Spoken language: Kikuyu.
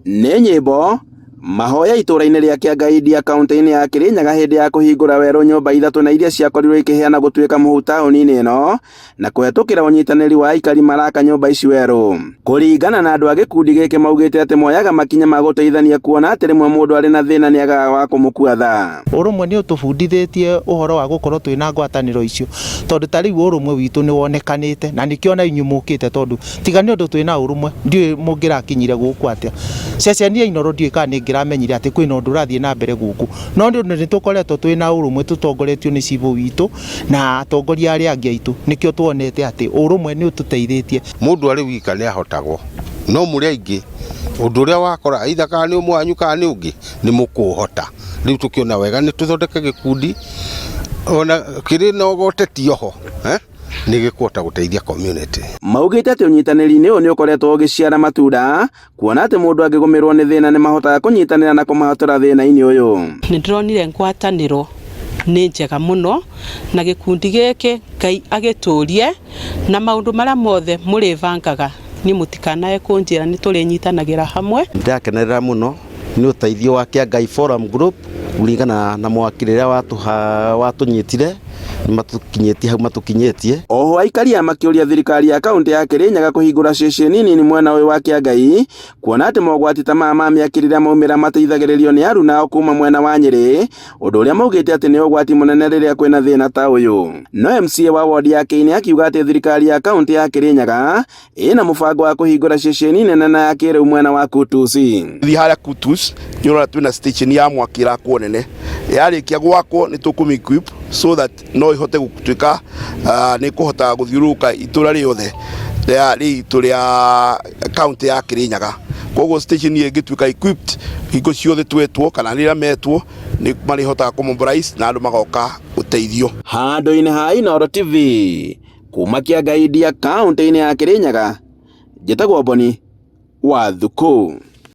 Nĩ nyĩmbo, mahoya itũra-inĩ rĩa Kĩangaindia kaunti-inĩ ya Kĩrĩnyaga hĩndĩ ya kũhingũra werũ nyũmba ithatũ na iria ciakorirwo ikĩheana gũtuĩka mũhu taũni-inĩ ĩno na kũhetũkĩra ũnyitanĩri wa aikari maraka nyũmba ici werũ. Kũringana na andũ a gĩkundi gĩkĩ maugĩte atĩ moyaga makinya ma gũteithania kuona atĩ rĩmwe mũndũ arĩ na thĩna nĩagaga wa kũmũkua tha. Ũrũmwe nĩ ũtũbundithĩtie ũhoro wa gũkorwo twĩna ngwatanĩro icio, tondũ ta rĩu ũrũmwe witũ nĩ wonekanĩte na nĩkĩo ona inyuĩ mũkĩte, tondũ tiga nĩ ũndũ twĩna ũrũmwe ndiũĩ mũngĩrakinyire gũkũ atĩa. Ceceni ya Inooro ndiũĩ kana nĩ ĩngĩramenyire atĩ kwĩna ũndũ ũrathiĩ na mbere gũkũ, no nĩ ũndũ nĩ tũkoretwo twĩna ũrũmwe tũtongoretio nĩ cibũ witũ na atongoria arĩa angĩ aitũ, nĩkĩo tuonete atĩ ũrũmwe nĩ ũtũteithĩtie. Mũndũ arĩ wika nĩ ahotagwo, no mũrĩ aingĩ ũndũ ũrĩa wakora either kana nĩ ũmwe wanyu kana nĩ ũngĩ nĩ mũkũũhota. Rĩu tũkĩona wega nĩ tũthondeke gĩkundi ona kĩrĩ na ũgoteti oho eh, nĩ gĩkũhota gũteithia community. Maugĩte atĩ ũnyitanĩri-inĩ ũyũ nĩ ũkoretwo ũgĩciara matunda kuona atĩ mũndũ angĩgũmĩrwo nĩ thĩna nĩ mahotaga kũnyitanĩra na kũmahotora thĩna-inĩ ũyũ. Nĩ ndĩronire ngwatanĩro nĩ njega mũno na gĩkundi gĩkĩ Ngai agĩtũrie na maũndũ marĩa mothe mũrĩbangaga niĩ mũtikanae kũnjĩra nĩ tũrĩnyitanagĩra hamwe. Ndĩrakenerera mũno nĩ ũteithio wa Kĩangai Forum Group kũringana na mwaki rĩrĩa watũnyitire nĩ matũkinyĩtie hau matũkinyĩtie. Oho aikari aya makĩũria thirikari ya kaunti ya Kirinyaga kũhingũra ceceni nini mwena ũyũ wa Kĩangai kuona atĩ mogwati ta maya ma mĩaki rĩrĩa maumĩra mateithagĩrĩrio nĩ aruna kuma mwena wa Nyĩrĩ, ũndũ ũrĩa maugĩte atĩ nĩ ũgwati mũnene rĩrĩa kwĩna thĩna ta ũyũ. No MCA wa wodi ya Kĩini akiuga atĩ thirikari ya kaunti ya Kirinyaga ĩna mũbango wa kũhingũra ceceni nene na ya kĩrĩu mwena wa Kutus. Thiĩ harĩa Kutus nĩ ũrona twĩna station ya mwaki ĩrakwo nene, yarĩkia gwakwo nĩ tũkũmĩ equip so that no ĩhote gũtuĩka nĩ ĩkũhota gũthiũrũrũka itũra rĩothe rĩa rĩitũ rĩa kaunti ya Kirinyaga. Koguo station ĩyo ĩngĩtuĩka equipped hingo ciothe twetwo kana rĩrĩa metwo nĩ marĩhotaga kũ mobilize na andũ magoka gũteithio. Handũ-inĩ ha Inooro TV kuma Kĩangaindia kaunti-inĩ ya Kirinyaga, njĩtagwo Boni wa Thukũ.